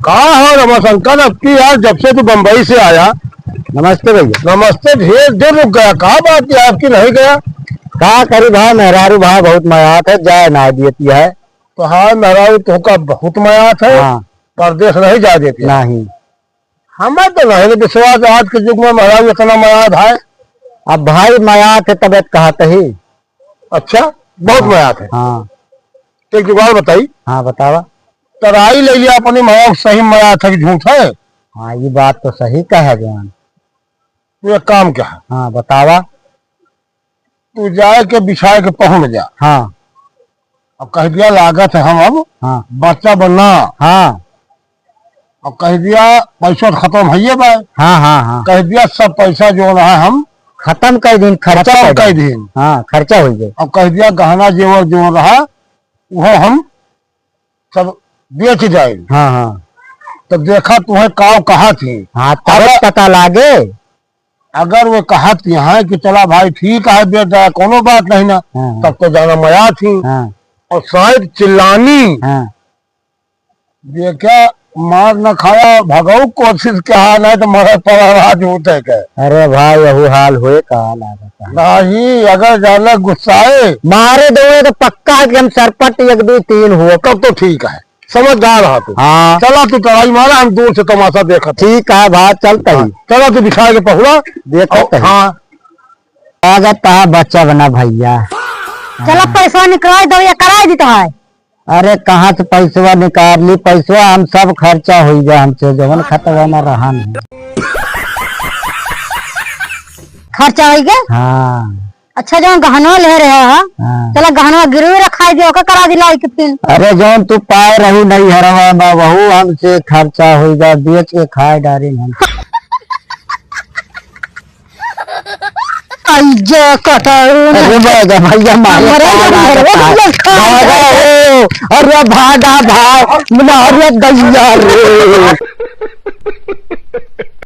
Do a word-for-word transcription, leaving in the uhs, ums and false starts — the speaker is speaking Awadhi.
का हो रमाशंकर, अब की यार, जब से तू बम्बई से आया। नमस्ते भैया। नमस्ते, ढेर देर रुक गया, का बात है, आपकी नहीं गया? का करी भाई, मेहरारू भाई बहुत मयात है, जाए ना देती है। तो हाँ, मेहरारू तो का बहुत मयात है, हाँ। परदेस नहीं जा देती है। नहीं। हमें तो नहीं विश्वास, आज के युग में मेहरारू इतना मयात है। अब भाई मयात है, तबियत कहत ही। अच्छा, बहुत हाँ, मयात है। हाँ। तो एक जुगाड़ बताई। हाँ, बतावा। तराई ले लिया अपनी माया, सही मयात है कि झूठ है? हाँ, ये बात तो सही कहे जवान। तू एक काम क्या है? हाँ, बतावा। तू जाए के बिछाए के पहुंच जा। हाँ। अब कह दिया लागत है हम अब हाँ। बच्चा बनना। हाँ। अब कह दिया पैसा तो खत्म है ये बा। हाँ, हाँ, हाँ। कह दिया सब पैसा जो रहा हम खत्म कर दिन, खर्चा खत्म कर कर दिन। दिन। हाँ, खर्चा हो गया। अब कह दिया गहना जेवर जो रहा वो हम सब बेच जाए। हाँ, हाँ। तब देखा तुम्हें काव कहा थी। हाँ, तब अगर पता लागे। अगर वो कहा थी हाँ कि चला भाई ठीक है बेच जाए, कोनो बात नहीं ना, हाँ, हाँ। तब तो जाना मया थी। हाँ। और शायद चिल्लानी। हाँ। ये क्या मार न खाया, भगाऊ कोशिश क्या, नहीं तो मरे पड़ा आज होते के। अरे भाई, यहू हाल होए का लागत है। नहीं, अगर ज्यादा गुस्साए। मारे दो तो पक्का है कि हम सरपट एक दो तीन हुए। तब तो ठीक है, समझदार हा तू। हाँ। चला तू तराई मारा, हम दूर से तमाशा देखत है। ठीक है भाई, चलता ही। हाँ, चला तू बिछा के पहुड़ा। देखत और, है। हाँ। लागत है बच्चा बना भैया। चला पैसा निकाल दो, ये कराई दी तो है। अरे, कहाँ से पैसवा निकाल ली? पैसवा हम सब खर्चा होई गया हमसे, जवन खतवा में रहन है। खर्चा होई गया? हाँ। अच्छा, जवन गहनवा ले रहे हो, हाँ। चला गहनवा गिरवी रखाई दे, ओका करा दिलाई के फिर। अरे, जवन तू पाए रहू नैहरवा में, वहू हमसे खर्चा होई गया, बेच के खाए डारिन हम। आइजा कटाऊ ना। अरे भैया, भैया, मारे अरे, का अरे, लागत अरे, है? भैया, भागा, अरे। हो, अरे, भागा, भाग, मारे दैया रे।